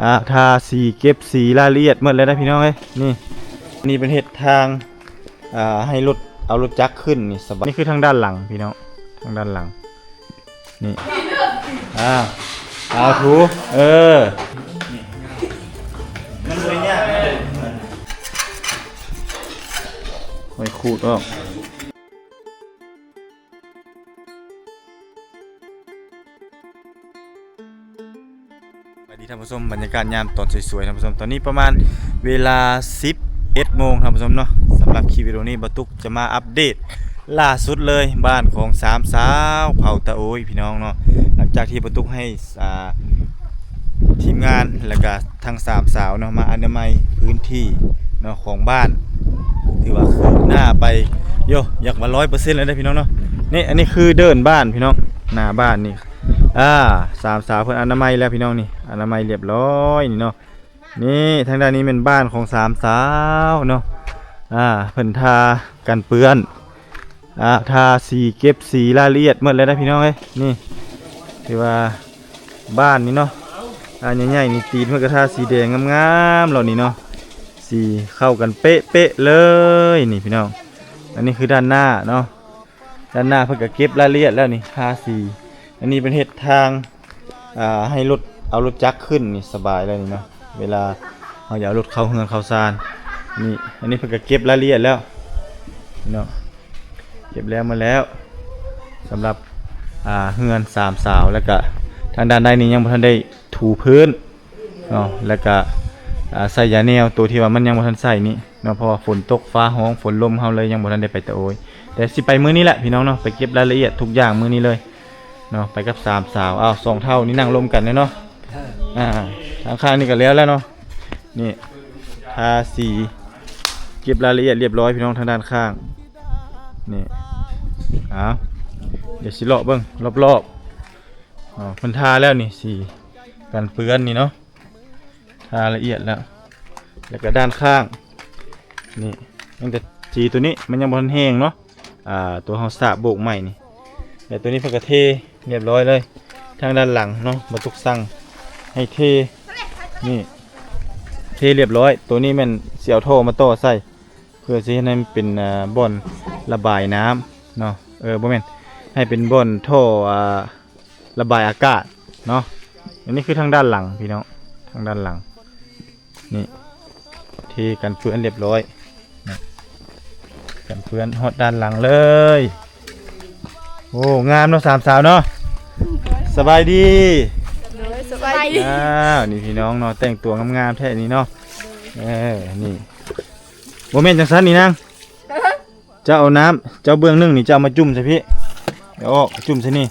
ອ່າ ທາສີ ເກັບສີ ລາຍລະອຽດໝົດແລ້ວນະພີ່ນ້ອງເອີຍ. ນີ້ ນີ້ເພິ່ນເຮັດທາງ ອ່າ ໃຫ້ລົດ ເອົາລົດຈັກຂຶ້ນນີ້ສະບາຍ. ນີ້ຄືທາງດ້ານຫຼັງພີ່ນ້ອງ ທາງດ້ານຫຼັງນີ້. ອ່າ ເອົາຖູ ເອີ ມັນບໍ່ໄດ້ຍາກນະ ຄ່ອຍຂູດອອກ. ສະບາຍດີທ່ານຜູ້ຊົມ, ບັນຍາກາດຍາມຕອນສວຍໆ ທ່ານຜູ້ຊົມ. ຕອນນີ້ປະມານເວລາສິບເອັດໂມງ ທ່ານຜູ້ຊົມເນາະ. ສຳລັບຄລິບວິດີໂອນີ້ ບ່າວຕຸກຈະມາອັບເດດລ່າສຸດເລີຍ ບ້ານຂອງສາມສາວເຜົ່າຕາໂອຍ ພີ່ນ້ອງເນາະ. ຫຼັງຈາກທີ່ບ່າວຕຸກໃຫ້ ອ່າ ທີມງານ ແລ້ວກະທັງສາມສາວເນາະ ມາອະນາໄມພື້ນທີ່ເນາະ ຂອງບ້ານ ຖືວ່າຄືບໜ້າໄປ ໂຍ ຢາກວ່າຮ້ອຍເປີເຊັນແລ້ວເດ້ ພີ່ນ້ອງເນາະ. ນີ້ ອັນນີ້ຄືເດີ່ນບ້ານ ພີ່ນ້ອງ ໜ້າບ້ານນີ້. ອ່າ ສາມສາວເພິ່ນອະນາໄມແລ້ວ ພີ່ນ້ອງນີ້ ອະນາໄມລຽບລ້ອຍນີ້ເນາະ. ນີ້ ທາງດ້ານນີ້ແມ່ນບ້ານຂອງສາມສາວເນາະ. ອ່າ ເພິ່ນທາກັນເປື້ອນ ອ່າ ທາສີ ເກັບສີ ລາຍລະອຽດໝົດແລ້ວນະພີ່ນ້ອງເອີຍ. ນີ້ ຖືວ່າບ້ານນີ້ເນາະ ອ່າ ໃຫຍ່ໆນີ້ ຕີນເພິ່ນກະທາສີແດງງາມໆ ແລ້ວນີ້ເນາະ ສີເຂົ້າກັນເປະໆເລີຍນີ້ພີ່ນ້ອງ. ອັນນີ້ຄືດ້ານໜ້າເນາະ ດ້ານໜ້າເພິ່ນກະເກັບລາຍລະອຽດແລ້ວນີ້ ທາສີ. ອັນນີ້ເພິ່ນເຮັດທາງ ອ່າ ໃຫ້ລົດ ເອົາລົດຈັກຂຶ້ນນີ້ສະບາຍເລີຍນີ້ເນາະ ເວລາເຮົາຢາກເອົາລົດເຂົ້າເຮືອນເຂົ້າຊານ. ນີ້ ອັນນີ້ເພິ່ນກະເກັບລາຍລະອຽດແລ້ວເນາະ ເກັບແລ້ວໝົດແລ້ວ. ສຳລັບ ອ່າ ເຮືອນສາມສາວ ແລ້ວກະທາງດ້ານໃດນີ້ຍັງບໍ່ທັນໄດ້ຖູພື້ນເນາະ ແລ້ວກະ ອ່າ ໃສ່ຢາແນວ ໂຕທີ່ວ່າມັນຍັງບໍ່ທັນໃສ່ນີ້ເນາະ ເພາະວ່າຝົນຕົກຟ້າຮ້ອງ ຝົນລົມ ເຮົາເລີຍຍັງບໍ່ທັນໄດ້ໄປຕາໂອຍ. ແຕ່ຊິໄປມື້ນີ້ແຫຼະພີ່ນ້ອງເນາະ ໄປເກັບລາຍລະອຽດທຸກຢ່າງມື້ນີ້ເລີຍເນາະ ໄປກັບສາມສາວ. ອ້າວ ສອງເຖົ້ານີ້ນັ່ງລົມກັນເນາະ. ເອີ ອ່າ ທາງຂ້າງນີ້ກະແລ້ວແລ້ວເນາະ. ນີ້ ທາສີ ເກັບລາຍລະອຽດລຽບລ້ອຍພີ່ນ້ອງ ທາງດ້ານຂ້າງນີ້. ເອົາ ດຽວຊິເລາະເບິ່ງລອບໆ. ອໍ ເພິ່ນທາແລ້ວນີ້ ສີກັນເປື້ອນນີ້ເນາະ ທາລະອຽດແລ້ວ. ແລ້ວກະດ້ານຂ້າງນີ້ ຍັງແຕ່ສີໂຕນີ້ມັນຍັງບໍ່ທັນແຫ້ງເນາະ. ອ່າ ໂຕເຮົາສາບໂບກໃໝ່ນີ້ ແລະ ໂຕນີ້ເພິ່ນກະເທລຽບລ້ອຍເລີຍ. ທາງດ້ານຫຼັງເນາະ ບ່າວຕຸກສັ່ງໃຫ້ເທນີ້ ເທລຽບລ້ອຍ. ໂຕນີ້ແມ່ນຊິເອົາທໍ່ມາຕໍ່ໃສ່ ເພື່ອຊິເຮັດໃຫ້ມັນເປັນ ອ່າ ບ່ອນລະບາຍນ້ຳເນາະ ເອີ ບໍ່ແມ່ນ ໃຫ້ເປັນບ່ອນທໍ່ ອ່າ ລະບາຍອາກາດເນາະ. ອັນນີ້ຄືທາງດ້ານຫຼັງພີ່ນ້ອງ ທາງດ້ານຫຼັງ. ນີ້ ເທກັນເປື້ອນລຽບລ້ອຍ ກັນເປື້ອນຮອດດ້ານຫຼັງເລີຍ. ໂອ້ ງາມເນາະ ສາມສາວເນາະ. ສະບາຍດີ. ໂດຍ ສະບາຍດີ. ອ້າວ ນີ້ພີ່ນ້ອງເນາະ ແຕ່ງຕົວງາມໆແທ້ນີ້ເນາະ. ເອີ ນີ້ ບໍ່ແມ່ນຈັ່ງຊັ້ນນີ້ນາງ ເຈົ້າເອົານ້ຳ ເຈົ້າເບື້ອງໜຶ່ງນີ້ ເຈົ້າເອົາມາຈຸ່ມໃສ່ພີ້ ເອົາອອກ ຈຸ່ມໃສ່ນີ້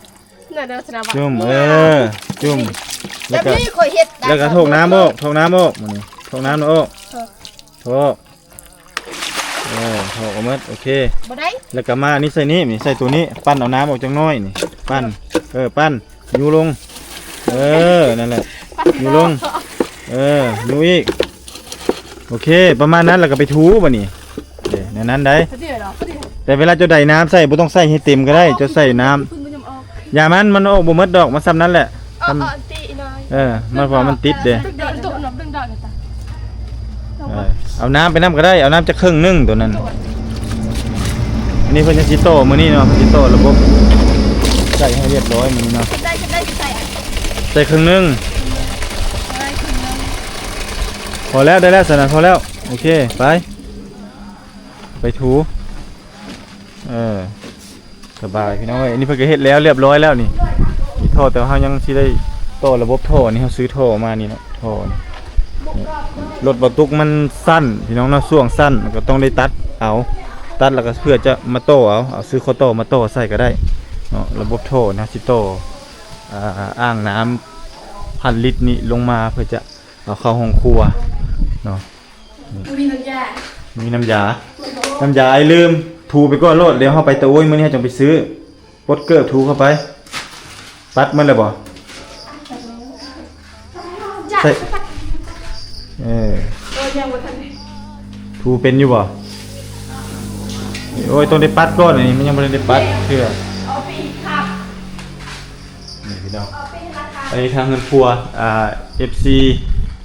ຈຸ່ມ ເອີ ຈຸ່ມ ແລ້ວກະ ແລ້ວກະຖອກນ້ຳອອກ ຖອກນ້ຳອອກ ມື້ນີ້ຖອກນ້ຳອອກ ຖອກ ເອີ ຖອກອອກໝົດ. ໂອເຄ ບໍ່ໄດ້ ແລ້ວກະມານີ້ໃສ່ນີ້ ນີ້ໃສ່ໂຕນີ້ ປັ່ນເອົານ້ຳອອກຈັກໜ້ອຍນີ້ ປັ່ນ ເອີ ປັ່ນ ຍູ້ລົງ ເອີ ນັ້ນແຫຼະ ຍູ້ລົງ ເອີ ຍູ້ອີກ. ໂອເຄ ປະມານນັ້ນ ແລ້ວກະໄປຖູບາດນີ້. ເດ້ ແນວນັ້ນໄດ໋. ແຕ່ເວລາເຈົ້າໄດ້ນ້ຳໃສ່ ບໍ່ຕ້ອງໃສ່ໃຫ້ເຕັມກະໄດ້ ເຈົ້າໃສ່ນ້ຳ ຢ່າມັນ ມັນອອກບໍ່ໝົດດອກ ມັນຊ່ຳນັ້ນແຫຼະ. ເອີ ມັນ ເພາະວ່າມັນຕິດເດ້. ເອີ ເອົານ້ຳໄປນຳກະໄດ້ ເອົານ້ຳຈັກເຄິ່ງໜຶ່ງໂຕນັ້ນ. ອັນນີ້ເພິ່ນຍັງຊິຕໍ່ມື້ນີ້ເນາະ ເພິ່ນຊິຕໍ່ລະບົບໃສ່ໃຫ້ລຽບລ້ອຍມື້ນີ້ເນາະ. ໃສ່ເຄິ່ງໜຶ່ງ ພໍແລ້ວ ໄດ້ແລ້ວຊັ້ນນະ ພໍແລ້ວ. ໂອເຄ ໄປ ໄປຖູ ເອີ ສະບາຍພີ່ນ້ອງເອີຍ. ອັນນີ້ເພິ່ນກະເຮັດແລ້ວລຽບລ້ອຍແລ້ວນີ້ ມີທໍ່ ແຕ່ວ່າເຮົາຍັງຊິໄດ້ຕໍ່ລະບົບທໍ່. ອັນນີ້ເຮົາຊື້ທໍ່ມານີ້ເນາະ ທໍ່ນີ້ ລົດບ່າວຕຸກມັນສັ້ນພີ່ນ້ອງເນາະ ຊ່ວງສັ້ນ ມັນກະຕ້ອງໄດ້ຕັດເອົາ ຕັດແລ້ວກະເພື່ອຈະມາຕໍ່ເອົາ ເອົາຊື້ຂໍ້ຕໍ່ມາຕໍ່ໃສ່ກະໄດ້ເນາະ. ລະບົບທໍ່ເຮົາຊິຕໍ່ ອ່າ ອ່າງນ້ຳພັນລິດນີ້ລົງມາ ເພື່ອຈະເອົາເຂົ້າຫ້ອງຄົວເນາະ. ມີນ້ຳຢາ ມີນ້ຳຢາ ນ້ຳຢາອ້າຍລືມ ຖູໄປກ່ອນໂລດ ດຽວເຮົາໄປຕາໂອຍມື້ນີ້ເຮົາຈັ່ງໄປຊື້. ປົດເກີບ ຖູເຂົ້າໄປ. ປັດໝົດແລ້ວບໍ່? ໃສ່ ເອີ ຖູເປັນຢູ່ບໍ່? ໂອ້ຍ ຕ້ອງໄດ້ປັດກ່ອນ ອັນນີ້ມັນຍັງບໍ່ໄດ້ປັດເທື່ອ. ນີ້ພີ່ນ້ອງ ອັນນີ້ທາງເຮືອນຄົວ ອ່າ ເອັຟຊີ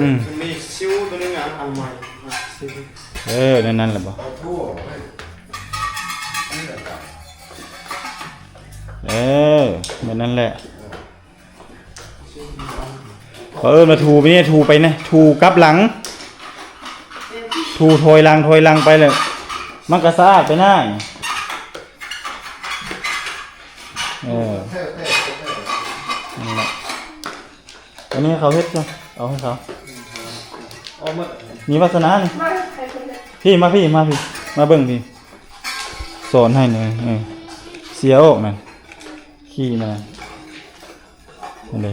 ອືມ ມັນມີຊິວຕົວໜຶ່ງອະ ອັນໃໝ່ ຊິວ ເອີ ແນວນັ້ນແຫຼະບໍ່? ເອີ ແນວນັ້ນແຫຼະ. ເຂົາເອີ້ນວ່າຖູໄປນີ້ ຖູໄປນະ ຖູກັບຫຼັງ ຖູຖອຍຫຼັງ ຖອຍຫຼັງໄປແລ້ວ ມັນກະສະອາດໄປນະ. ເອີ ນັ້ນແຫຼະ ອັນນີ້ເຂົາເຮັດຊະ ເອົາໃຫ້ເຂົາ ມີວາສະໜານີ້ ມາໃຫ້ເພິ່ນເຮັດ ພີ້ ມາພີ້ ມາພີ້ ມາເບິ່ງພີ້ ສອນໃຫ້ແດ່ ເອີ ເສຍອອກນັ້ນ ຂີ້ມາ ອັນນີ້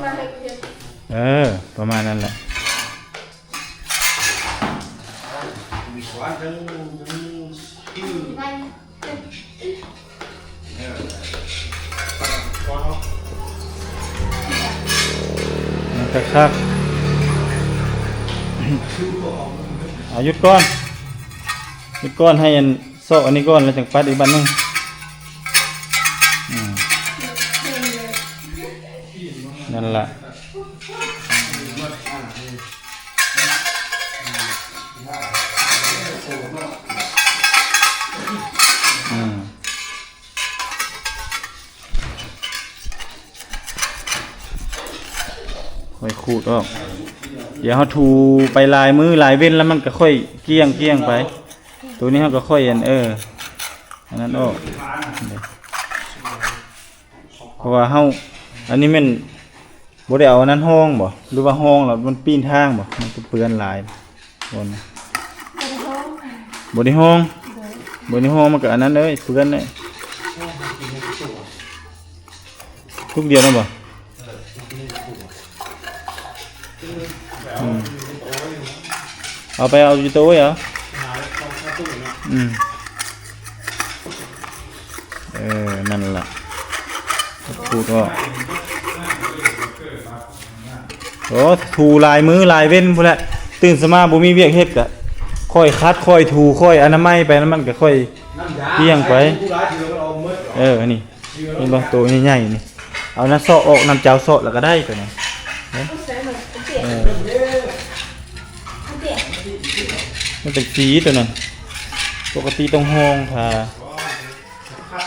ມາໃຫ້ເພິ່ນເຮັດ ເອີ ປະມານນັ້ນແຫຼະ. ຄັກໆ ອາ ຢຸດກ່ອນ ຢຸດກ່ອນ ໃຫ້ອັນ ຊອກອັນນີ້ກ່ອນ ແລ້ວຈັ່ງປັດອີກບັດໜຶ່ງ. ອືມ ນັ້ນລະ ອືມ ຄ່ອຍຂູດອອກ ດຽວເຮົາຖູໄປຫຼາຍມື້ຫຼາຍເວັນ ແລ້ວມັນກະຄ່ອຍກ້ຽງໆໄປ. ໂຕນີ້ເຮົາກະຄ່ອຍອັນ ເອີ ອັນນັ້ນອອກ ເພາະວ່າເຮົາ ອັນນີ້ແມ່ນບໍ່ໄດ້ເອົາອັນນັ້ນຮອງບໍ ຫຼືວ່າຮອງແລ້ວມັນປີ້ນທາງບໍ ມັນກະເປື້ອນຫຼາຍ ບໍ່ໄດ້ຮອງ ບໍ່ໄດ້ຮອງ ໂດຍ ບໍ່ໄດ້ຮອງ ມັນກະອັນນັ້ນເລີຍ ເປື້ອນເລີຍ. ທຸກດຽວນັ້ນບໍ່? ອືມ ເອົາໄປເອົາຢູ່ໂຕເອົາ ອືມ ເອີ ນັ້ນລະ ຂູດອອກ. ໂອ້ ຖູຫຼາຍມື້ຫຼາຍເວັນພຸ້ນແຫຼະ ຕື່ນສະມາບໍ່ມີວຽກເຮັດກະຄ່ອຍຂັດ ຄ່ອຍຖູ ຄ່ອຍອະນາໄມໄປ ແລ້ວມັນກະຄ່ອຍກ້ຽງໄປ. ເອີ ນີ້ ເຫັນບໍ່ ໂຕໃຫຍ່ໆນີ້ ເອົານ້ຳເຊາະອອກ ນ້ຳເຈົ້າເຊາະແລ້ວກະໄດ້ໂຕນັ້ນ ເອີ ມັນເປັນສີໂຕນັ້ນ ປົກກະຕິຕ້ອງຮອງພາ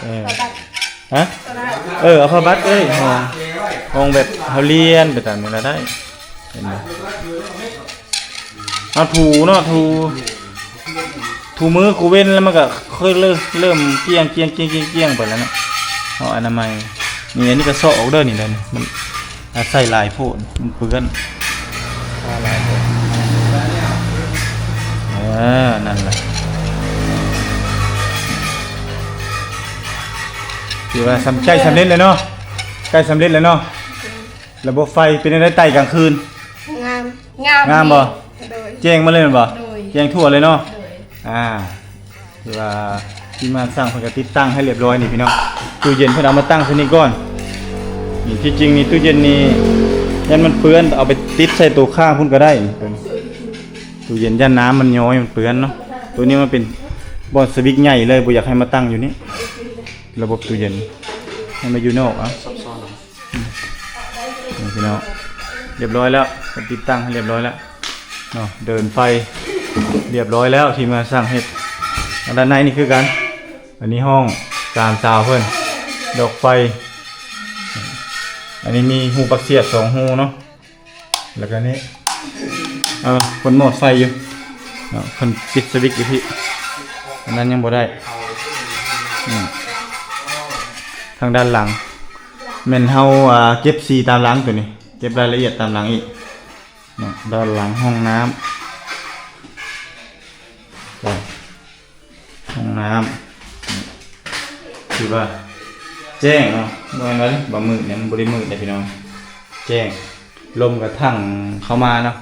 ເອີ ຮະ ເອີ ເອົາຜ້າບັດເອີຍ ຮອງ ຮອງແບບເຮົາລຽນໄປຕາມນີ້ລະໄດ້ ເຫັນບໍ່? ເຮົາຖູເນາະ ຖູ ຖູມື້ຂູເວັນ ແລ້ວມັນກະຄ່ອຍເລີ່ມ ເລີ່ມກ້ຽງ ກ້ຽງ ກ້ຽງ ກ້ຽງ ກ້ຽງໄປແລ້ວເນາະ ເຮົາອະນາໄມ. ນີ້ ອັນນີ້ກະເຊາະອອກເດີ ນີ້ເດີ ມັນອາໄສຫຼາຍໂພດ ມັນເປື້ອນ ເອີ ນັ້ນລະ ຖືວ່າສຳ ໃກ້ສຳເລັດແລ້ວເນາະ ໃກ້ສຳເລັດແລ້ວເນາະ. ລະບົບໄຟເປັນຈັ່ງໃດ ໄຕ້ກາງຄືນ? ງາມ ງາມ ງາມບໍ່? ໂດຍ ແຈ້ງມາເລີຍແມ່ນບໍ່? ໂດຍ ແຈ້ງທົ່ວເລີຍເນາະ ໂດຍ ອ່າ ຄືວ່າທີມງານຊ່າງເພິ່ນກະຕິດຕັ້ງໃຫ້ລຽບຮ້ອຍນີ້ພີ່ນ້ອງ ຕູ້ເຢັນເພິ່ນເອົາມາຕັ້ງໃສ່ນີ້ກ່ອນ ນີ້ ທີ່ຈິງນີ້ຕູ້ເຢັນນີ້ ຢ້ານມັນເປື້ອນ ເອົາໄປຕິດໃສ່ໂຕຂ້າງພຸ້ນກະໄດ້ ຕູ້ເຢັນຢ້ານນ້ຳມັນຍ້ອຍ ມັນເປື້ອນເນາະ ໂຕນີ້ມັນເປັນບ່ອນສະວິດໃຫຍ່ເລີຍ ບໍ່ຢາກໃຫ້ມາຕັ້ງຢູ່ນີ້ ລະບົບຕູ້ເຢັນ ໃຫ້ມາຢູ່ນອກ ເອົາ ນີ້ພີ່ນ້ອງ ລຽບຮ້ອຍແລ້ວ ຕິດຕັ້ງໃຫ້ລຽບຮ້ອຍແລ້ວເນາະ ເດີນໄຟລຽບຮ້ອຍແລ້ວ ທີມງານຊ່າງເຮັດ ທາງດ້ານໃນນີ້ຄືກັນ ອັນນີ້ຫ້ອງສາມສາວເພິ່ນ ດອກໄຟ ອັນນີ້ມີຮູປັກສຽດສອງຮູເນາະ ແລ້ວກະນີ້ ເອີ ເພິ່ນໝອດໄຟຢູ່ເນາະ ເພິ່ນປິດສະວິດຢູ່ພີ້ ອັນນັ້ນຍັງບໍ່ໄດ້ ອືມ ທາງດ້ານຫຼັງ ແມ່ນເຮົາ ອ່າ ເກັບສີຕາມຫຼັງໂຕນີ້ ເກັບລາຍລະອຽດຕາມຫຼັງອີກເນາະ ດ້ານຫຼັງຫ້ອງນ້ຳ ຫ້ອງນ້ຳ ຖືວ່າແຈ້ງເນາະ ບໍ່ແມ່ນວ່າ ບໍ່ມືດເດ້ ມັນບໍ່ໄດ້ມືດເດ້ພີ່ນ້ອງ ແຈ້ງ ລົມກະທັ່ງເຂົ້າມາເນາະ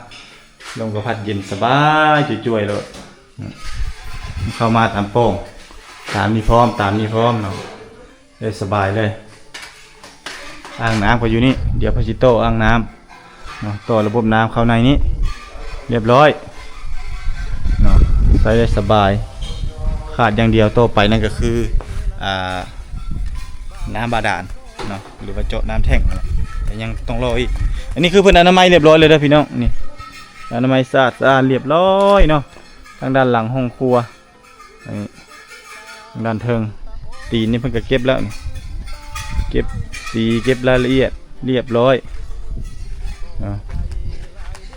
ລົມກະພັດເຢັນສະບາຍ ຈວຍໆໂລດ ເຂົ້າມາຕາມປ່ອງ ຕາມນີ້ພ້ອມ ຕາມນີ້ພ້ອມເນາະ ໄດ້ສະບາຍເລີຍ ອ່າງນ້ຳກະຢູ່ນີ້ ດຽວເພິ່ນຊິຕໍ່ອ່າງນ້ຳເນາະ ຕໍ່ລະບົບນ້ຳເຂົ້າໃນນີ້ ລຽບຮ້ອຍເນາະ ໃຊ້ໄດ້ສະບາຍ ຂາດຢ່າງດຽວຕໍ່ໄປນັ້ນກະຄື ອ່າ ນ້ຳບາດານເນາະ ຫຼືວ່າເຈາະນ້ຳແທ້ງນັ້ນແຫຼະ ແຕ່ ຍັງຕ້ອງລໍອີກ. ອັນນີ້ຄືເພິ່ນອະນາໄມຮຽບຮ້ອຍເລີຍເດີພີ່ນ້ອງ. ນີ້ ອະນາໄມສະອາດສະອ້ານຮຽບຮ້ອຍເນາະ. ທາງດ້ານຫຼັງຫ້ອງຄົວ ນີ້ ທາງດ້ານເທິງ ຕີນນີ້ເພິ່ນກໍເກັບແລ້ວນີ້ ເກັບສີ ເກັບລາຍລະອຽດຮຽບຮ້ອຍເນາະ.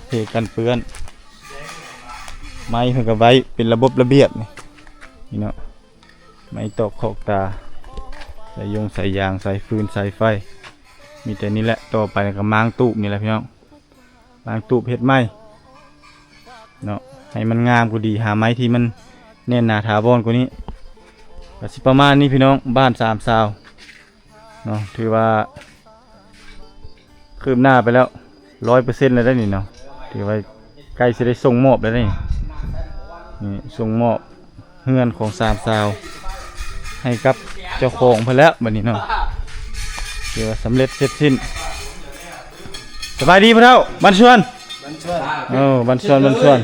ເພກັນເປື້ອນ ໄມ້ເພິ່ນກໍໄວ້ເປັນລະບົບລະບຽບນີ້ ນີ້ເນາະ. ໄມ້ຕອກຂອກຕາ ສາຍຢົງສາຍຢາງ ສາຍຟືນສາຍໄຟ ມີແຕ່ນີ້ແຫຼະ. ຕໍ່ໄປກໍມ້າງຕູບນີ້ແຫຼະພີ່ນ້ອງ ມ້າງຕູບເຮັດໃໝ່ເນາະ ໃຫ້ມັນງາມກວ່ານີ້ ຫາໄມ້ທີ່ມັນແໜ້ນໜາຖາວອນກວ່ານີ້. ກໍຊິປະມານນີ້ພີ່ນ້ອງ ບ້ານສາມຊາວເນາະ ຖືວ່າຄືບໜ້າໄປແລ້ວ ຮ້ອຍເປີເຊັນແລ້ວເດ້ນີ້ເນາະ. ຖືວ່າໃກ້ຊິໄດ້ສົ່ງມອບແລ້ວເດ້ນີ້ ນີ້ສົ່ງມອບເຮືອນຂອງສາມຊາວໃຫ້ກັບເຈົ້າຂອງເພິ່ນແລ້ວບັດນີ້ເນາະ. ຖືວ່າສຳເລັດເສັດສິ້ນ. ສະບາຍດີພໍ່ເຖົ້າ ບ້ານຊວນ ບ້ານຊວນ ເອີ ບ້ານຊວນ ບ້ານຊວນ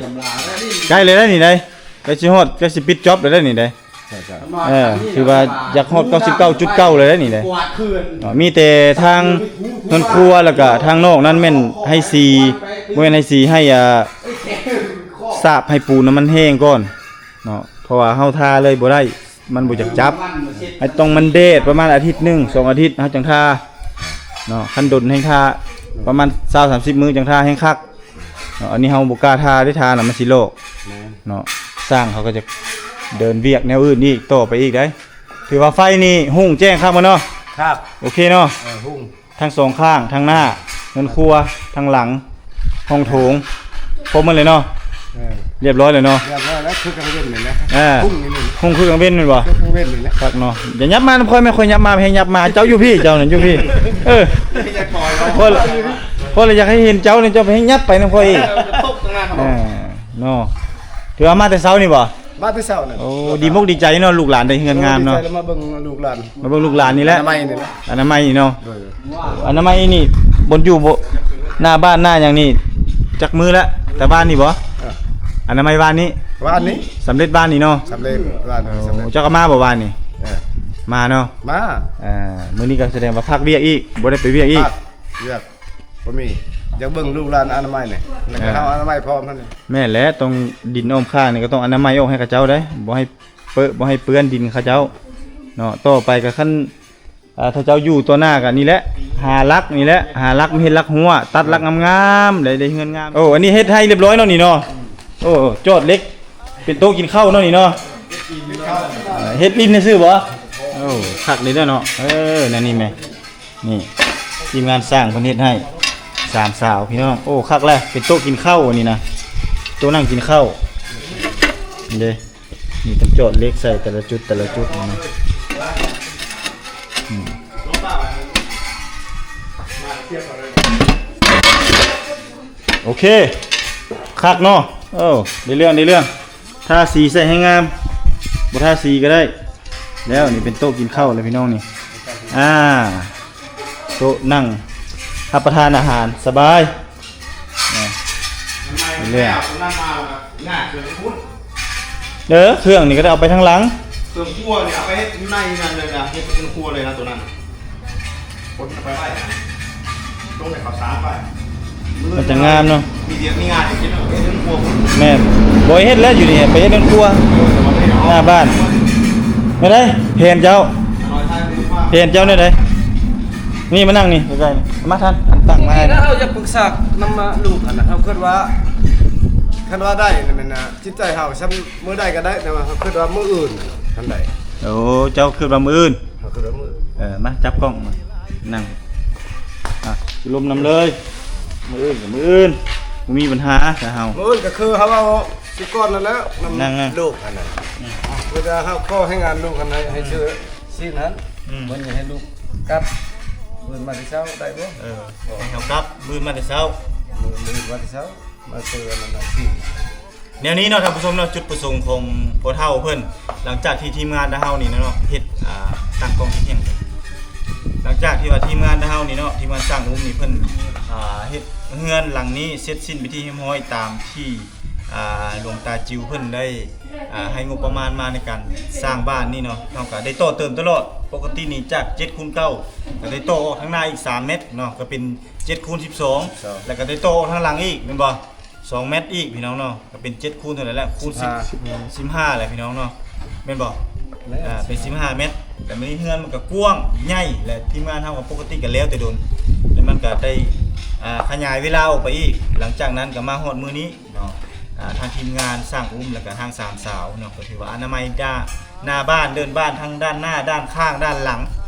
ໃກ້ແລ້ວເດ້ນີ້ໃດ ໃກ້ຊິຮອດ ໃກ້ຊິປິດຈອບແລ້ວເດ້ນີ້ໃດ. ເອີ ຖືວ່າຢາກຮອດເກົ້າສິບເກົ້າຈຸດເກົ້າເລີຍເດ້ນີ້ເດ້. ເນາະ ມີແຕ່ທາງເຮືອນຄົວ ແລ້ວກະທາງນອກນັ້ນແມ່ນໃຫ້ສີ ບໍ່ແມ່ນໃຫ້ສີ ໃຫ້ ອ່າ ສາບໃຫ້ປູນນະມັນແຫ້ງກ່ອນເນາະ ເພາະວ່າເຮົາທາເລີຍບໍ່ໄດ້ ມັນບໍ່ຢາກຈັບ ໃຫ້ຕ້ອງມັນແດດປະມານອາທິດໜຶ່ງສອງອາທິດ ເຮົາຈັ່ງທາເນາະ. ຄັນດົນແຮງທາປະມານຊາວສາມສິບມື້ຈັ່ງທາແຮງຄັກ. ເນາະ ອັນນີ້ເຮົາບໍ່ກ້າທາເດ້ ທານະມັນຊິລອກ ແມ່ນ ເນາະ. ຊ່າງເຂົາກໍຈະເດີນວຽກແນວອື່ນອີກ ຕໍ່ໄປອີກໄດ໋. ຖືວ່າໄຟນີ້ຮຸ່ງແຈ້ງຄັກບໍ່ເນາະ? ຄັກ ໂອເຄເນາະ. ເອີ ຮຸ່ງ ທັງສອງຂ້າງ ທັງໜ້າເຮືອນຄົວ ທັງຫຼັງ ຫ້ອງໂຖງ ຄົບໝົດເລີຍເນາະ. ເອີ ຮຽບຮ້ອຍແລ້ວເນາະ ຮຽບຮ້ອຍແລ້ວ ຄືກັງເວັນນີ້ແຫຼະ. ເອີ ຮຸ່ງນີ້ ຮຸ່ງຄືກັງເວັນແມ່ນບໍ່? ຄືກັງເວັນນີ້ແຫຼະ. ຄັກເນາະ. ຢ່າຫຍັບມານຳຂ້ອຍແມ່ ຂ້ອຍຫຍັບມາແຮງຫຍັບມາ ເຈົ້າຢູ່ພີ້ ເຈົ້ານັ້ນຢູ່ພີ້. ເອີ ເພາະ ເພາະລະຢາກໃຫ້ເຫັນເຈົ້ານີ້ ເຈົ້າໄປແຮງຫຍັບໄປນຳຂ້ອຍອີກ. ເອີ ເນາະ ຖືວ່າມາແຕ່ເຊົ້ານີ້ບໍ່? ມາແຕ່ເຊົ້ານັ້ນ. ໂອ້ ດີມົກດີໃຈເນາະ ລູກຫຼານໄດ້ເຮືອນງາມເນາະ. ດີໃຈແລ້ວມາເບິ່ງລູກຫຼານ ມາເບິ່ງລູກຫຼານນີ້ແຫຼະ ອະນາໄມນີ້ແຫຼະ ອະນາໄມນີ້ເນາະ. ໂດຍ ໂອ້ ອະນາໄມນີ້ ບ່ອນຢູ່ ໜ້າບ້ານໜ້າຫຍັງນີ້ ຈັກມື້ແລ້ວ ແຕ່ບ້ານນີ້ບໍ່? ເອີ ອະນາໄມບ້ານນີ້ ບ້ານນີ້ ສຳເລັດບ້ານນີ້ເນາະ. ສຳເລັດບ້ານນີ້ ໂອ້ ສຳເລັດ. ເຈົ້າກໍມາບໍ່ບ້ານນີ້? ເອີ ມາເນາະ ມາ. ເອີ ມື້ນີ້ກໍສະແດງວ່າພັກວຽກອີກ ບໍ່ໄດ້ໄປວຽກອີກ. ວຽກບໍ່ມີ ຢາກເບິ່ງລູກຫຼານອະນາໄມນີ້ ແລ້ວກໍເຮົາອະນາໄມພ້ອມຫັ້ນ. ແມ່ນແຫຼະ ຕ້ອງ ດິນອ້ອມຂ້າງນີ້ກໍຕ້ອງອະນາໄມອອກໃຫ້ເຂົາເຈົ້າໄດ໋ ບໍ່ໃຫ້ເປິ ບໍ່ໃຫ້ເປື້ອນດິນເຂົາເຈົ້າເນາະ. ຕໍ່ໄປກໍຄັນ ເອີ ຖ້າເຈົ້າຢູ່ຕໍ່ໜ້າກໍນີ້ແຫຼະ ຫາຫຼັກນີ້ແຫຼະ ຫາຫຼັກມາເຮັດຫຼັກຮົ້ວ ຕັດຫຼັກງາມໆ ໄດ້ ໄດ້ເຮືອນງາມ. ໂອ້ ອັນນີ້ເຮັດໃຫ້ຮຽບຮ້ອຍເນາະນີ້ເນາະ. ໂອ້ ຈອດເຫຼັກເປັນໂຕະກິນເຂົ້າເນາະນີ້ເນາະ. ເຮັດດິນຊື່ໆບໍ່? ໂອ້ ຄັກດີເດີເນາະ. ເອີ ແນວນີ້ແມະ ນີ້ ທີມງານຊ່າງເພິ່ນເຮັດໃຫ້ ສາມສາວພີ່ນ້ອງ. ໂອ້ ຄັກແຫຼະ ເປັນໂຕະກິນເຂົ້າອັນນີ້ນະ ໂຕະນັ່ງກິນເຂົ້າເດ້. ນີ້ຕ້ອງຈອດເຫຼັກໃສ່ແຕ່ລະຈຸດ ແຕ່ລະຈຸດນີ້ນະ. ອືມ ໂອເຄ ຄັກເນາະ. ເອີ ໄດ້ເລື່ອງ ໄດ້ເລື່ອງ. ທາສີໃສ່ໃຫ້ງາມ ບໍ່ທາສີກໍໄດ້. ແລ້ວນີ້ເປັນໂຕະກິນເຂົ້າແລ້ວພີ່ນ້ອງນີ້. ອ່າ ໂຕະນັ່ງຮັບປະທານອາຫານສະບາຍ. ເອີ ເລື່ອງ ເອີ ເຄື່ອງນີ້ກໍໄດ້ເອົາໄປທາງຫຼັງ. ເຄື່ອງຄົວນີ້ເອົາໄປເຮັດຢູ່ໃນນັ້ນເລີຍນະ ເຮັດເປັນຄົວເລີຍນະ ໂຕະນັ້ນ. ຄົນເອົາໄປໄວ້ນະ ລົງໃນເຂົ້າສານໄວ້ ມັນຈະງາມເນາະ. ມີວຽກມີງານເຮັດເນາະ ເຮັດເຮືອນຄົວ. ແມ່ນ ບໍ່ເຮັດແລ້ວຢູ່ນີ້ ໄປເຮັດເຮືອນຄົວ ເອີ ແຕ່ວ່າໄປເຮັດ ໜ້າບ້ານ. ແນວໃດແຜນເຈົ້າ? ແຜນເຈົ້າແນວໃດ? ນີ້ມານັ່ງນີ້ໃກ້ໆ ມາທັນ ຕັ້ງມາໃຫ້. ເຮົາຢາກປຶກສານຳລູກຫັ້ນນະ ເຮົາຄິດວ່າ ຄັນວ່າໄດ້ນີ້ແມ່ນນະ ຈິດໃຈເຮົາຊ່ຳມື້ໃດກໍໄດ້ ແຕ່ວ່າເຮົາຄິດວ່າມື້ອື່ນຫັ້ນໄດ້. ໂອ້ ເຈົ້າຄິດວ່າມື້ອື່ນ? ເຮົາຄິດວ່າມື້ອື່ນ. ເອີ ມາຈັບກ້ອງມານັ່ງ ອ່ະ ລົມນຳເລີຍ. ມື້ອື່ນກໍມື້ອື່ນ ບໍ່ມີບັນຫາ. ແຕ່ເຮົາ ມື້ອື່ນກໍຄືເຮົາເວົ້າຊິກ່ອນນັ້ນແຫຼະ ນຳ ນັ່ງໆ ລູກຫັ້ນນະ. ອືມ ເວລາເຮົາຂໍໃຫ້ງານລູກຫັ້ນ ໃຫ້ ໃຫ້ຊື້ຊີ້ນຫັ້ນ. ອືມ ມື້ນີ້ໃຫ້ລູກກັບ ມື້ອື່ນມາແຕ່ເຊົ້າໄດ້ບໍ່? ເອີ ໃຫ້ເຮົາກັບມື້ອື່ນມາແຕ່ເຊົ້າ ມື້ ມື້ອື່ນມາແຕ່ເຊົ້າ ມາຊື້ອັນນັ້ນຊີ້ນ. ແນວນີ້ເນາະທ່ານຜູ້ຊົມເນາະ ຈຸດປະສົງຂອງພໍ່ເຖົ້າເພິ່ນ ຫຼັງຈາກທີ່ທີມງານເຮົານີ້ເນາະ ເຮັດ ອ່າ ຕັ້ງກ້ອງທີ່ທ່ຽງ ຫຼັງຈາກທີ່ວ່າທີມງານເຮົານີ້ເນາະ ທີມງານຊ່າງອຸ້ມນີ້ເພິ່ນ ອ່າ ເຮັດເຮືອນຫຼັງນີ້ເສັດສິ້ນເປັນທີ່ຮຽບຮ້ອຍຕາມທີ່ ອ່າ ຫຼວງຕາຈິວເພິ່ນໄດ້ ອ່າ ໃຫ້ງົບປະມານມາໃນການສ້າງບ້ານນີ້ເນາະ, ເຮົາກໍໄດ້ຕໍ່ເຕີມຕະຫຼອດ. ປົກກະຕິນີ້ຈາກເຈັດຄູນເກົ້າ ກໍໄດ້ຕໍ່ອອກທາງໜ້າອີກສາມແມັດເນາະ ກໍເປັນເຈັດຄູນສິບສອງ ແລ້ວກໍໄດ້ຕໍ່ອອກທາງຫຼັງອີກແມ່ນບໍ່ ສອງແມັດອີກພີ່ນ້ອງເນາະ, ກໍເປັນເຈັດຄູນເທົ່າໃດແຫຼະ ຄູນສິບ ສິບຫ້າ ສິບຫ້າແຫຼະພີ່ນ້ອງເນາະ ແມ່ນບໍ່? ແມ່ນ ອ່າ ເປັນສິບຫ້າແມັດ. ແຕ່ມື້ນີ້ເຮືອນມັນກໍກວ້າງໃຫຍ່ ແລະ ທີມງານເຮົາກໍປົກກະຕິກໍແລ້ວແຕ່ດົນ ແລ້ວມັນກໍໄດ້ ອ່າ ຂະຫຍາຍເວລາອອກໄປອີກ. ຫຼັງຈາກນັ້ນກໍມາຮອດມື້ນີ້ເນາະ ອ່າ ທາງທີມງານຊ່າງອຸ້ມ ແລ້ວກໍທາງສາມສາວເນາະ ກໍຖືວ່າອະນາໄມດ້ານໜ້າບ້ານ ເດີ່ນບ້ານ ທັງດ້ານໜ້າ ດ້ານຂ້າງ ດ້ານຫຼັງ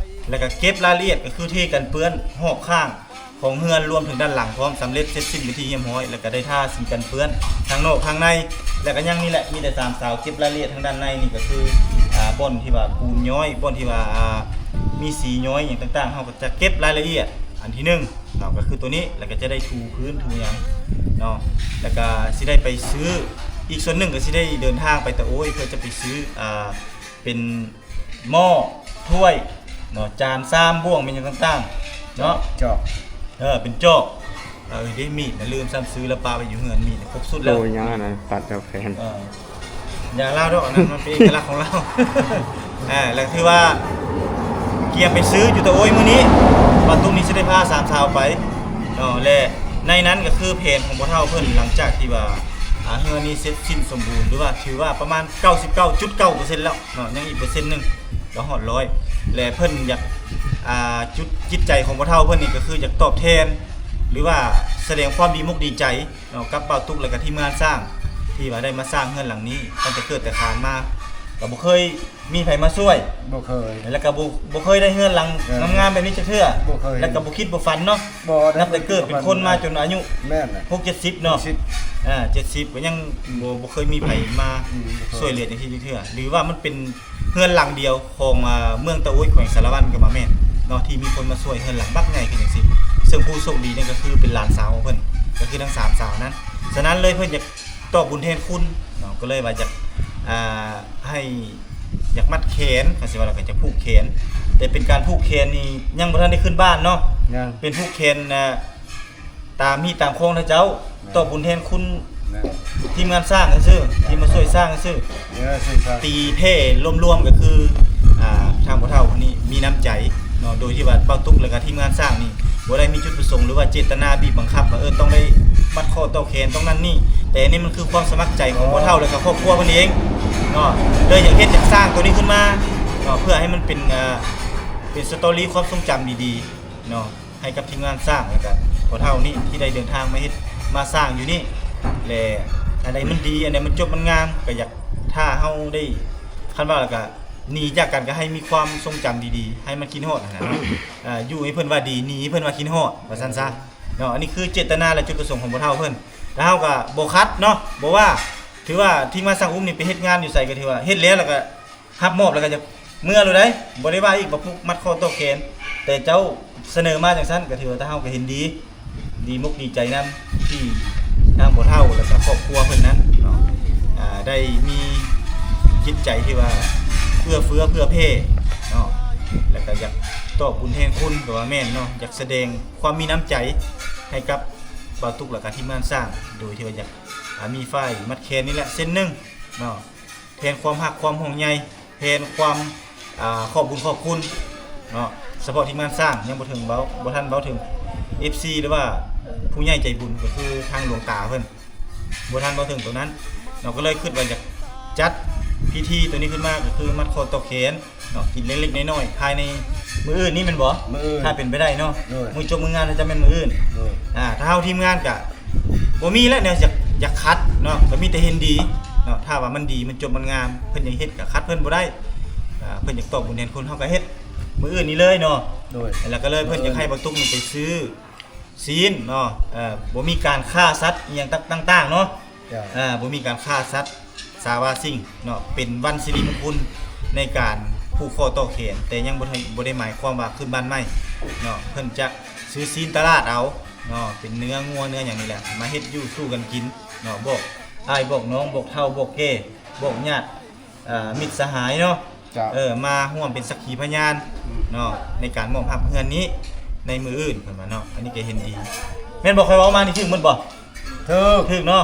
ແລ້ວກໍເກັບລາຍລະອຽດ ກໍຄືເທກັນເປື້ອນຮອບຂ້າງ ຂອງເຮືອນ ລວມເຖິງດ້ານຫຼັງພ້ອມ ສຳເລັດເສັດສິ້ນເປັນທີ່ຮຽບຮ້ອຍ ແລ້ວກໍໄດ້ທາສີກັນເປື້ອນທັງນອກທັງໃນ. ແລ້ວກໍຍັງນີ້ແຫຼະ ມີແຕ່ສາມສາວເກັບລາຍລະອຽດທາງດ້ານໃນນີ້ ກໍຄື ອ່າ ບ່ອນທີ່ວ່າປູນຍ້ອຍ ບ່ອນທີ່ວ່າ ອ່າ ມີສີຍ້ອຍຫຍັງຕ່າງໆ ເຮົາກໍຈະເກັບລາຍລະອຽດອັນທີໜຶ່ງເນາະ ກໍຄືໂຕນີ້ ແລ້ວກໍຈະໄດ້ຖູພື້ນຖູຫຍັງເນາະ ແລ້ວກໍຊິໄດ້ໄປຊື້ ອີກສ່ວນໜຶ່ງກໍຊິໄດ້ເດີນທາງໄປຕະໂອ້ຍ ເພື່ອຈະໄປຊື້ ອ່າ ເປັນ ໝໍ້ ຖ້ວຍເນາະ ຈານຊາມ ບ່ວງ ແມ່ນຫຍັງຕ່າງໆເນາະ ຈອກ ເອີ ເປັນຈອກ ເອີ ເດ້ ມີດນະ ລືມຊ້ຳ ຊື້ແລ້ວປະໄວ້ຢູ່ເຮືອນ ມີດຄົບຊຸດແລ້ວ. ໂອ້ຍ ຍັງອັນນັ້ນ ຕັດແລ້ວແຂນ ເອີ ຢ່າລາວດອກ ອັນນັ້ນມັນເປັນເອກະລັກຂອງລາວ. ເອີ ແລ້ວຖືວ່າກຽມໄປຊື້ຢູ່ຕະໂອ້ຍມື້ນີ້ ບັດຕຸກນີ້ຊິໄດ້ພາສາມສາວໄປເນາະ ແລະ ໃນນັ້ນກໍຄືແຜນຂອງພໍ່ເຖົ້າເພິ່ນ ຫຼັງຈາກທີ່ວ່າ ອ່າ ເຮືອນນີ້ເສັດສິ້ນສົມບູນ ຫຼືວ່າຖືວ່າປະມານເກົ້າສິບເກົ້າຈຸດເກົ້າເປີເຊັນແລ້ວ ເນາະ ຍັງອີກເປີເຊັນໜຶ່ງກໍຮອດຮ້ອຍ ແລະ ເພິ່ນຢາກ ອ່າ ຈຸດຈິດໃຈຂອງພໍ່ເຖົ້າເພິ່ນນີ້ກໍຄືຢາກຕອບແທນ ຫຼືວ່າສະແດງຄວາມດີມົກດີໃຈເນາະ ກັບບ່າວຕຸກ ແລະ ກໍທີມງານສ້າງ ທີ່ວ່າໄດ້ມາສ້າງເຮືອນຫຼັງນີ້ ຕັ້ງແຕ່ເກີດແຕ່ຄານມາ ກໍບໍ່ເຄີຍມີໃຜມາຊ່ວຍ ບໍ່ເຄີຍ ແລ້ວກໍບໍ່ ບໍ່ເຄີຍໄດ້ເຮືອນຫຼັງ ເອີ ງາມໆແບບນີ້ຈັກເທື່ອ ບໍ່ເຄີຍ ແລ້ວກໍບໍ່ຄິດບໍ່ຝັນເນາະ ບໍ່ໄດ້ ນັບແຕ່ເກີດເປັນຄົນມາຈົນອາຍຸ ແມ່ນແຫຼະ ຫົກເຈັດສິບເນາະ ເຈັດສິບ ອ່າ ເຈັດສິບ ກໍຍັງບໍ່ ບໍ່ເຄີຍມີໃຜມາ ອືມ ຊ່ວຍເຫຼືອຈັ່ງຊີ້ຈັກເທື່ອ ຫຼືວ່າມັນເປັນ ເຮືອນຫຼັງດຽວຂອງ ອ່າ ເມືອງຕາໂອ້ຍ ແຂວງສາລະວັນກໍວ່າແມ່ນເນາະ ທີ່ມີຄົນມາຊ່ວຍເຮືອນຫຼັງບັກໃຫຍ່ຄືຫຍັງຊີ້ ເຊິ່ງຜູ້ໂຊກດີນີ້ກໍຄືເປັນຫຼານສາວຂອງເພິ່ນ ກໍຄືທັງສາມສາວນັ້ນ. ສະນັ້ນເລີຍເພິ່ນຢາກຕອບບຸນແທນຄຸນເນາະ ກໍເລີຍວ່າຢາກ ອ່າ ໃຫ້ ຢາກມັດແຂນ ຄັນຊິວ່າແລ້ວກໍຈະຜູກແຂນ ແຕ່ເປັນການຜູກແຂນນີ້ຍັງບໍ່ທັນໄດ້ຂຶ້ນບ້ານເນາະ ຍັງ ເປັນຜູກແຂນ ອ່າ ຕາມຮີດຕາມຄອງເນາະເຈົ້າ ແມ່ນ ຕອບບຸນແທນຄຸນ ແມ່ນ ທີມງານສ້າງຊື່ໆ ທີ່ມາຊ່ວຍສ້າງຊື່ໆ ເອີ ຊ່ວຍສ້າງ ຕີແຜ່ລວມໆ ກໍຄື ອ່າ ທາງພໍ່ເຖົ້າຄົນນີ້ມີນ້ຳໃຈເນາະ ໂດຍທີ່ວ່າບ່າວຕຸກ ແລະ ກໍທີມງານສ້າງນີ້ບໍ່ໄດ້ມີຈຸດປະສົງ ຫຼືວ່າເຈດຕະນາບີບບັງຄັບວ່າ ເອີ ຕ້ອງໄດ້ມັດຂໍ້ຕໍ່ແຂນ ຕ້ອງນັ້ນນີ້ ແຕ່ອັນນີ້ມັນຄືຄວາມສະໝັກໃຈຂອງພໍ່ເຖົ້າ ແລະ ກໍຄອບຄົວເພິ່ນເອງເນາະ ເລີຍຢາກເຮັດ ຢາກສ້າງໂຕນີ້ຂຶ້ນມາເນາະ ເພື່ອໃຫ້ມັນເປັນ ອ່າ ເປັນສະຕໍຣີຄວາມຊົງຈຳດີໆເນາະ. ໃຫ້ກັບທີມງານສ້າງ ແລ້ວກະພໍ່ເຖົ້ານີ້ທີ່ໄດ້ເດີນທາງມາເຮັດມາສ້າງຢູ່ນີ້ ແລະ ອັນໃດມັນດີ ອັນໃດມັນຈົບມັນງາມ ກໍຢາກຖ້າເຮົາໄດ້ ຄັນວ່າແລ້ວກະໜີຈາກກັນ ກໍໃຫ້ມີຄວາມຊົງຈຳດີໆ ໃຫ້ມັນຄິດຮອດຫັ້ນນະເນາະ ອ່າ ຢູ່ໃຫ້ເພິ່ນວ່າດີ ໜີໃຫ້ເພິ່ນວ່າຄິດຮອດ ວ່າຊັ້ນຊະເນາະ. ອັນນີ້ຄືເຈດຕະນາ ແລະ ຈຸດປະສົງຂອງພໍ່ເຖົ້າເພິ່ນ ແລ້ວເຮົາກໍບໍ່ຂັດເນາະ ບໍ່ວ່າ ຖືວ່າທີມງານສ້າງອຸ້ມນີ້ໄປເຮັດງານຢູ່ໃສກໍຖືວ່າເຮັດແລ້ວ ແລ້ວກໍ ຮັບມອບແລ້ວກໍຈະເມືອໂລດໃດ໋ ບໍ່ໄດ້ວ່າອີກ ບໍ່ຜູກມັດຂໍ້ຕໍ່ແຂນ ແຕ່ເຈົ້າສະເໜີມາຈັ່ງຊັ້ນ ກໍຖືວ່າທາງເຮົາກໍເຫັນດີ ດີມົກດີໃຈນຳ ທີ່ທາງພໍ່ເຖົ້າ ແລ້ວກໍຄອບຄົວເພິ່ນນັ້ນເນາະ ອ່າ ໄດ້ມີຈິດໃຈທີ່ວ່າເອື້ອເຟື້ອເຜື່ອແຜ່ເນາະ ແລ້ວກໍຢາກຕອບບຸນແທນຄຸນ ກໍວ່າແມ່ນເນາະ ຢາກສະແດງຄວາມມີນ້ຳໃຈໃຫ້ກັບບ່າວຕຸກ ແລ້ວກໍທີມງານສ້າງ ໂດຍທີ່ວ່າຢາກ ອ່າ ມີຝ້າຍມັດແຂນນີ້ແຫຼະເສັ້ນໜຶ່ງເນາະ ແທນຄວາມຮັກຄວາມຫ່ວງໃຍ ແທນຄວາມ ອ່າ ຂອບບຸນຂອບຄຸນເນາະ ສະເພາະທີມງານສ້າງ ຍັງບໍ່ເຖິງເວົ້າ ບໍ່ທັນເວົ້າເຖິງເອັຟຊີ ຫຼືວ່າຜູ້ໃຫຍ່ໃຈບຸນ ກໍຄືທາງຫຼວງຕາເພິ່ນ ບໍ່ທັນເວົ້າເຖິງໂຕນັ້ນເນາະ ກໍເລີຍຄິດວ່າຢາກຈັດພິທີໂຕນີ້ຂຶ້ນມາ ກໍຄືມັດຂໍ້ຕໍ່ແຂນເນາະ ກິນເລັກໆນ້ອຍໆ ພາຍໃນມື້ອື່ນນີ້ແມ່ນບໍ່? ມື້ອື່ນ ຖ້າເປັນໄປໄດ້ເນາະ ໂດຍ ມື້ຈົບມື້ງານຈະແມ່ນມື້ອື່ນ ໂດຍ ອ່າ ທາງເຮົາທີມງານກະ ບໍ່ມີແຫຼະແນວຢາກ ຢາກຂັດເນາະ ກໍມີແຕ່ເຫັນດີເນາະ ຖ້າວ່າມັນດີ ມັນຈົບ ມັນງາມ ເພິ່ນຢາກເຮັດກໍຂັດເພິ່ນບໍ່ໄດ້ ອ່າ ເພິ່ນຢາກຕອບບຸນແທນຄຸນ ເຮົາກໍເຮັດມື້ອື່ນນີ້ເລີຍເນາະ ໂດຍ ແລ້ວກໍເລີຍເພິ່ນຢາກໃຫ້ບ່າວຕຸກນີ້ໄປຊື້ຊີ້ນເນາະ ເອີ ບໍ່ມີການຂ້າສັດອີ່ຫຍັງຕ່າງໆເນາະ ເຈົ້າ ເອີ ບໍ່ມີການຂ້າສັດ ສາວາສິ່ງເນາະ ເປັນວັນສິລິມົງຄຸນໃນການຜູກຂໍ້ຕໍ່ແຂນ ແຕ່ຍັງບໍ່ໄດ້ ບໍ່ໄດ້ໝາຍຄວາມວ່າຂຶ້ນບ້ານໃໝ່ເນາະ ເພິ່ນຈະຊື້ຊີ້ນຕະຫຼາດເອົາເນາະ ເປັນເນື້ອງົວເນື້ອຫຍັງນີ້ແຫຼະ ມາເຮັດຢູ່ສູ່ກັນກິນເນາະ ບອກອ້າຍບອກນ້ອງ ບອກເຖົ້າບອກແກ່ ບອກຍາດ ອ່າ ມິດສະຫາຍເນາະ ເຈົ້າ ເອີ ມາຮ່ວມເປັນສັກຂີພະຍານ ອືມ ເນາະ ໃນການມອບຮັບເຮືອນນີ້ໃນມື້ອື່ນ ເພິ່ນວ່າເນາະ ອັນນີ້ກໍເຫັນດີ ແມ່ນບໍ່? ຂ້ອຍເວົ້າມານີ້ຖືກໝົດບໍ່? ຖືກ ຖືກເນາະ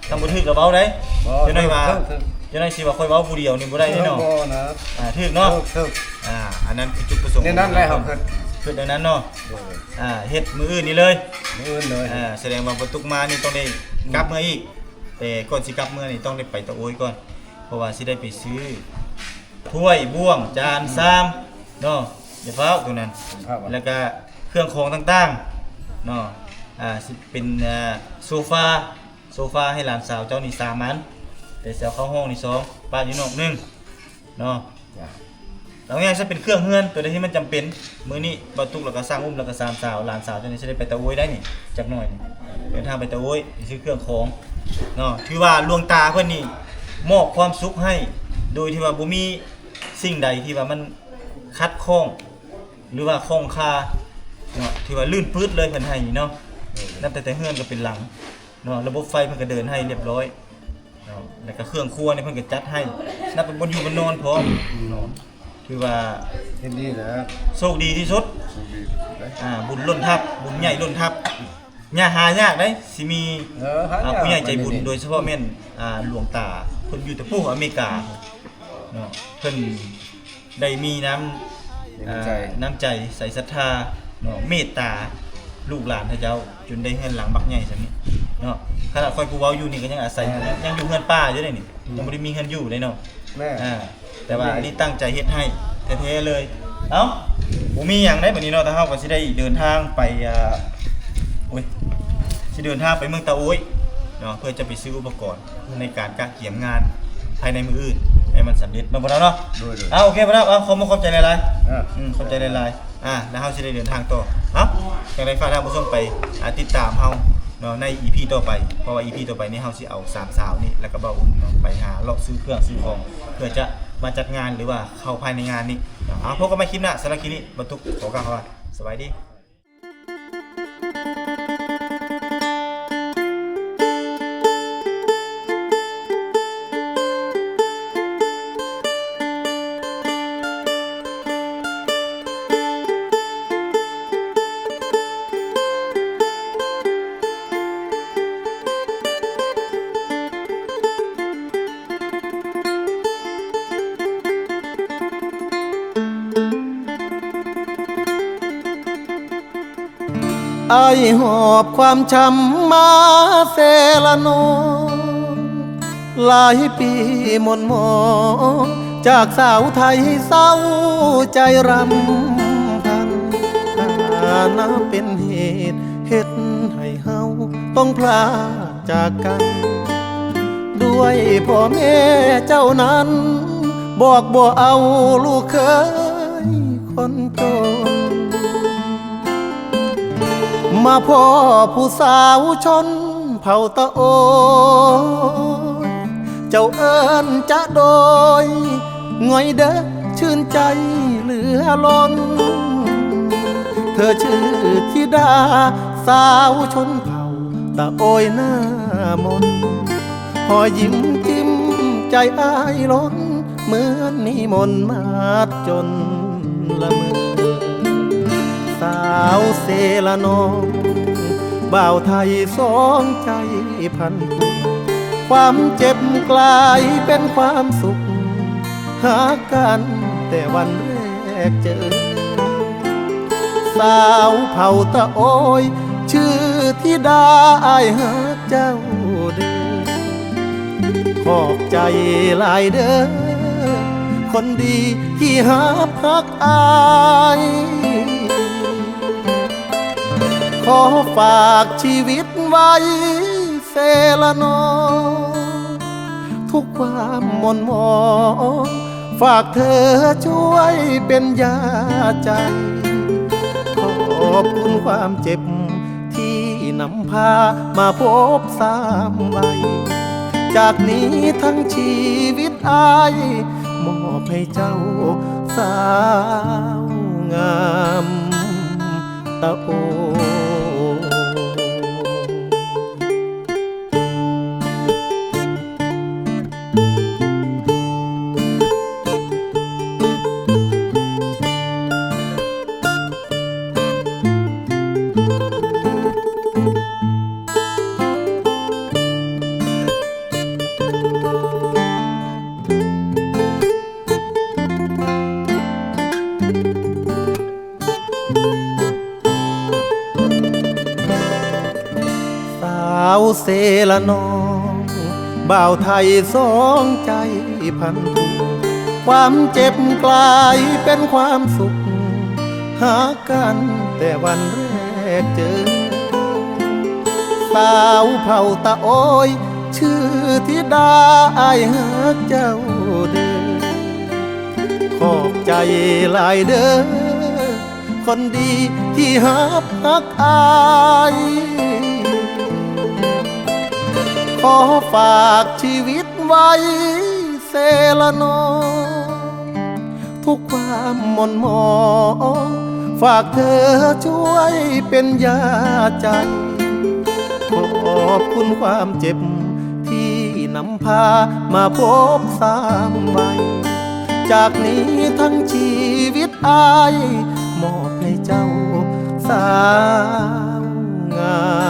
ຄັນບໍ່ຖືກກໍເວົ້າໄດ້. ບໍ່ ຈັກໜ້ອຍວ່າ ຖືກ ຖືກ ຈັກໜ້ອຍຊິວ່າຂ້ອຍເວົ້າຜູ້ດຽວນີ້ບໍ່ໄດ້ເດ້ເນາະ. ບໍ່ນະ. ອ່າ ຖືກເນາະ. ຖືກ ຖືກ. ອ່າ ອັນນັ້ນຄືຈຸດປະສົງ ແນວນັ້ນແຫຼະ ເຮົາຄິດ ຄິດແນວນັ້ນເນາະ. ໂດຍ. ອ່າ ເຮັດມື້ອື່ນນີ້ເລີຍ. ມື້ອື່ນເລີຍ. ອ່າ ສະແດງວ່າບໍ່ຕຸກມານີ້ຕ້ອງໄດ້ ອືມ ກັບເມືອອີກ. ແຕ່ກ່ອນຊິກັບເມືອນີ້ຕ້ອງໄດ້ໄປຕະໂອ້ຍກ່ອນ ເພາະວ່າຊິໄດ້ໄປຊື້ຖ້ວຍ ບ່ວງ ຈານ ອືມ ຊາມເນາະ. ຢ່າຟ້າວໂຕນັ້ນ. ແລ້ວກະເຄື່ອງຂອງຕ່າງໆເນາະ. ອ່າ ຊິເປັນ ອ່າ ໂຊຟາ ໂຊຟາໃຫ້ຫຼານສາວເຈົ້ານີ້ສາມອັນ ແຕ່ຊິເອົາເຂົ້າຫ້ອງນີ້ສອງ ປະຢູ່ນອກໜຶ່ງເນາະ. ເອົາງ່າຍຊະເປັນເຄື່ອງເຮືອນ ໂຕໃດທີ່ມັນຈຳເປັນ. ມື້ນີ້ບ່າວຕຸກແລ້ວກໍຊ່າງອຸ້ມ ແລ້ວກໍສາມສາວ ຫຼານສາວເຈົ້ານີ້ຊິໄດ້ໄປຕະໂອ້ຍໄດ້ນີ້ ຈັກໜ້ອຍນີ້ ເດີນທາງໄປຕະໂອ້ຍ ໄປຊື້ເຄື່ອງຂອງເນາະ. ຖືວ່າຫຼວງຕາເພິ່ນນີ້ມອບຄວາມສຸກໃຫ້ ໂດຍທີ່ວ່າບໍ່ມີສິ່ງໃດທີ່ວ່າມັນຂັດຂ້ອງ ຫຼືວ່າຂ້ອງຄາເນາະ. ຖືວ່າລື່ນປືດເລີຍເພິ່ນໃຫ້ນີ້ເນາະ. ນັບຕັ້ງແຕ່ເຮືອນກໍເປັນຫຼັງ ເນາະ ລະບົບໄຟເພິ່ນກໍເດີນໃຫ້ລຽບຮ້ອຍເນາະ. ແລ້ວກໍເຄື່ອງຄົວນີ້ເພິ່ນກໍຈັດໃຫ້ ນັບເປັນບ່ອນຢູ່ບ່ອນນອນພ້ອມເນາະ. ຖືວ່າເຮັດດີແລ້ວ ໂຊກດີທີ່ສຸດ. ໂຊກດີເດ້. ອ່າ ບຸນລົ້ນທັບ ບຸນໃຫຍ່ລົ້ນທັບ ຫາຍາກໄດ໋ ຊິມີ ເອີ ຫາຍາກ ອ່າ ຜູ້ໃຫຍ່ໃຈບຸນ ໂດຍສະເພາະແມ່ນ ອ່າ ຫຼວງຕາ ເພິ່ນຢູ່ແຕ່ປູ້ອາເມລິກາເນາະ. ເພິ່ນ ໄດ້ມີນ້ຳ ນ້ຳໃຈ ເອີ ນ້ຳໃຈໃສສັດທາເນາະ ເມດຕາລູກຫຼານເຂົາເຈົ້າ ຈົນໄດ້ເຮືອນຫຼັງບັກໃຫຍ່ສ່ຳນີ້ເນາະ. ຂະໜາດຂ້ອຍຜູ້ເວົ້າຢູ່ນີ້ກໍຍັງອາໄສ ເອີ ຍັງຢູ່ເຮືອນປ່າຢູ່ເດ້ນີ້ ອືມ ຍັງບໍ່ໄດ້ມີເຮືອນຢູ່ເດ້ເນາະ. ແມ່ນ ອ່າ ແຕ່ວ່າອັນນີ້ຕັ້ງໃຈເຮັດໃຫ້ແທ້ໆເລີຍ. ເອົ້າ ບໍ່ມີຫຍັງໃດ໋ບັດນີ້ເນາະ ທາງເຮົາກໍຊິໄດ້ເດີນທາງໄປ ອ່າ ໂອ້ຍ ຊິເດີນທາງໄປເມືອງຕາໂອ້ຍເນາະ ເພື່ອຈະໄປຊື້ອຸປະກອນ ໃນການກະກຽມງານພາຍໃນມື້ອື່ນໃຫ້ມັນສຳເລັດເນາະ ບໍ່ເນາະ. ໂດຍ ໂດຍ ເອົາ ໂອເຄ ບໍ່ເນາະ ເອົາ ຂອບມຸກຂອບໃຈຫຼາຍໆ ເອີ ອືມ ຂອບໃຈຫຼາຍໆ. ອ່າ ແລ້ວເຮົາຊິໄດ້ເດີນທາງຕໍ່ເນາະ. ຈັ່ງໃດຝາກທ່ານຜູ້ຊົມໄປ ອ່າ ຕິດຕາມເຮົາເນາະ ໃນອີພີຕໍ່ໄປ ເພາະວ່າອີພີຕໍ່ໄປນີ້ເຮົາຊິເອົາສາມສາວນີ້ ແລ້ວກໍບ່າວອຸ້ມເນາະ ໄປຫາເລາະຊື້ເຄື່ອງຊື້ຂອງ ເພື່ອຈະມາຈັດງານ ຫຼືວ່າເຂົ້າພາຍໃນງານນີ້ເນາະ. ເອົາ ພົບກັນໃໝ່ຄລິບໜ້າ ສຳລັບຄລິບນີ້ ບ່າວຕຸກຂໍກ່າວຄຳວ່າ ສະບາຍດີ. ອ້າຍຫອບຄວາມຊ້ຳມາເຊລະນອງ ຫຼາຍປີໝ່ນໝອງ ຈາກສາວໄທເສົ້າໃຈຣຳພັນ ຖານະເປັນເຫດເຮັດໃຫ້ເຮົາຕ້ອງພລາກ ຈາກກັນດ້ວຍພໍ່ແມ່ເຈົ້ານັ້ນ ບອກບໍ່ເອົາລູກເຂີຍຄົນຈົນ ມາພໍ້ຜູ້ສາວຊົນເຜົ່າຕາໂອ້ຍ ເຈົ້າເອີ້ນຈະໂດຍ ງ່ອຍເດີ ຊື່ນໃຈເຫຼືອລົ້ນ ເທີຊື່ທິດາສາວຊົນເຜົ່າຕາໂອ້ຍໜ້າມົນ ຮອຍຍິ້ມຈິ້ມໃຈອ້າຍລົ້ນ ເໝືອນນິມົນມາດຈົນລະເມີ ສາວເຊລະນອງ ບ່າວໄທສອງໃຈພັນຜູກ ຄວາມເຈັບກາຍເປັນຄວາມສຸກ ຫາກັນແຕ່ວັນແລກເຈີ ສາວເຜົ່າຕາໂອ້ຍ ຊື່ທິດາ ອ້າຍຮັກເຈົ້າເດີ ຂອບໃຈຫຼາຍເດີ ຄົນດີທີ່ຮັບຮັກອ້າຍ ຂໍຝາກຊີວິດໄວ້ ເຊລະນອງ ທຸກຄວາມໝ່ນໝອງ ຝາກເທີຊ່ວຍເປັນຢາໃຈ ຂອບຄຸນຄວາມເຈັບ ທີ່ນຳພາມາພົບສາມໄວ ຈາກນີ້ທັງຊີວິດອ້າຍ ມອບໃຫ້ເຈົ້າສາວງາມ ຕາໂອ ເອົາເຊລະນ້ອງ ບ່າວໄທສອງໃຈພັນທຸກ ຄວາມເຈັບກາຍເປັນຄວາມສຸກ ຮັກກັນແຕ່ວັນແລກເຈີ ສາວເຜົ່າຕາໂອ້ຍ ຊື່ທິດາ ອ້າຍຮັກເຈົ້າເດີ ຂອບໃຈຫຼາຍເດີ ຄົນດີທີ່ຮັບຮັກອ້າຍ ຂໍຝາກຊີວິດໄວ້ເຊລະນ້ອງ ທຸກຄວາມໝົນໝອງ ຝາກເທີຊ່ວຍເປັນຢາໃຈ ຂອບຄຸນຄວາມເຈັບທີ່ນຳພາມາພົບສາມໄວ ຈາກນີ້ທັງຊີວິດອ້າຍ ມອບໃຫ້ເຈົ້າສາວງາມ.